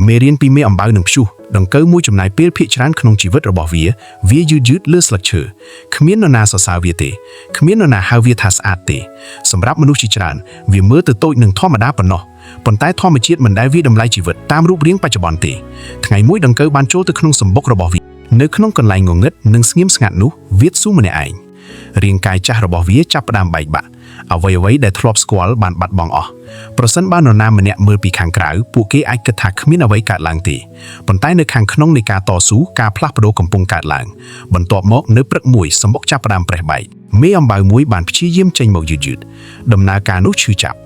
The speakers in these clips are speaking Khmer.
មេរៀនពីមេអំបៅនិងព្យុះដង្កូវមួយចំណាយពេលភាគច្រើនក្នុងជីវិតរបស់វាវាយឺតយឺតលើស្លឹកឈើគ្មាននរណាសរសើរវាទេគ្មាននរណាហៅវាថាស្អាតទេសម្រាប់មនុស្សជាច្រើនវាមើលទៅតូចនិងធម្មតាប៉ុណ្ណោះប៉ុន្តែធម្មជាតិមិនដែលវាយតម្លៃជីវិតតាមរូបរាងបច្ចុប្បន្នទេថ្ងៃមួយដង្កូវបានចូលទៅក្នុងសម្បុករបស់វានៅក្នុងកន្លែងងងឹតនិងស្ងៀមស្ងាត់នោះវាស៊ូម្នាក់ឯងរាងកាយចាស់របស់វាចាប់ផ្ដើមបែកបាក់អ្វីអ្វីដែលធ្លាប់ស្គាល់បានបាត់បង់អស់ប្រសិនបើនរណាម្នាក់មើលពីខាងក្រៅពួកគេអាចគិតថាគ្មានអ្វីកើតឡើងទេប៉ុន្តែនៅខាងក្នុងនៃការតស៊ូការផ្លាស់ប្ដូរកំពុងកើតឡើងបន្ទាប់មកនៅព្រឹកមួយសម្បុកចាប់ផ្ដើមប្រេះបែកមេអំបៅមួយបានព្យាយាមចេញមកយឺតយឺតដំណើរការនោះឈឺចាប់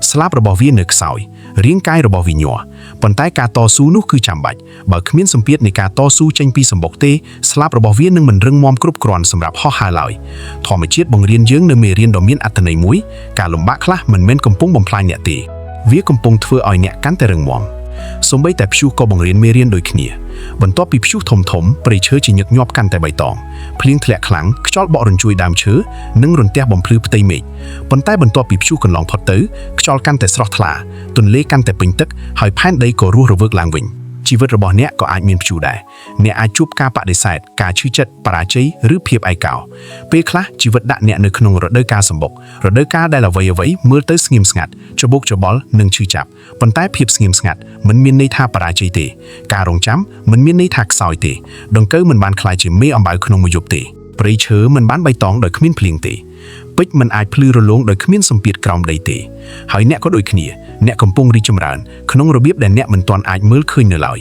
ស្លាបរបស់វានៅខ្សោយរាងកាយរបស់វាញ័រប៉ុន្តែការតស៊ូនោះគឺចាំបាច់បើគ្មានសម្ពាធនៃការតស៊ូចេញពីសម្បុកទេស្លាបរបស់វានឹងមិនរឹងមាំគ្រប់គ្រាន់សម្រាប់ហោះហើរឡើយធម្មជាតិបង្រៀនយើងនៅមេរៀនដ៏មានអត្ថន័យមួយការលំបាកខ្លះមិនមែនកំពុងបំផ្លាញអ្នកទេវាកំពុងធ្វើឲ្យអ្នកកាន់តែរឹងមាំសូម្បីតែព្យុះក៏បង្រៀនមេរៀនដូចគ្នាបន្ទាប់ពីព្យុះធំធំព្រៃឈើជាញឹកញាប់កាន់តែបៃតងភ្លៀងធ្លាក់ខ្លាំងខ្យល់បក់រញ្ជួយដើមឈើនិងរន្ទះបំភ្លឺផ្ទៃមេឃប៉ុន្តែបន្ទាប់ពីព្យុះកន្លងផុតទៅខ្យល់កាន់តែស្រស់ថ្លាទន្លេកាន់តែពេញទឹកហើយផែនដីក៏រស់រវើកឡើងវិញជីវិតរបស់អ្នកក៏អាចមានព្យុះដែរអ្នកអាចជួបការបដិសេធការឈឺចិត្តបរាជ័យឬភាពឯកោពេលខ្លះជីវិតដាក់អ្នកនៅក្នុងរដូវកាលសម្បុករដូវកាលដែលអ្វីអ្វីមើលទៅស្ងៀមស្ងាត់ច្របូកច្របល់និងឈឺចាប់ប៉ុន្តែភាពស្ងៀមស្ងាត់មិនមានន័យថាបរាជ័យទេការរងចាំមិនមានន័យថាខ្សោយទេដង្កូវមិនបានក្លាយជាមេអំបៅក្នុងមួយយប់ទេព្រៃឈើមិនបានបៃតងដោយគ្មានភ្លៀងទេពេជ្រមិនអាចភ្លឺរលោងដោយគ្មានសម្ពាធក្រោមដីទេហើយអ្នកក៏ដូចគ្នាអ្នកកំពុងរីកចម្រើនក្នុងរបៀបដែលអ្នកមិនទាន់អាចមើលឃើញនៅឡើយ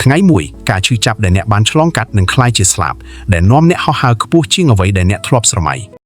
ថ្ងៃមួយការឈឺចាប់ដែលអ្នកបានឆ្លងកាត់នឹងក្លាយជាស្លាបដែលនាំអ្នកហោះហើរខ្ពស់ជាងអ្វីដែលអ្នកធ្លាប់ស្រមៃ។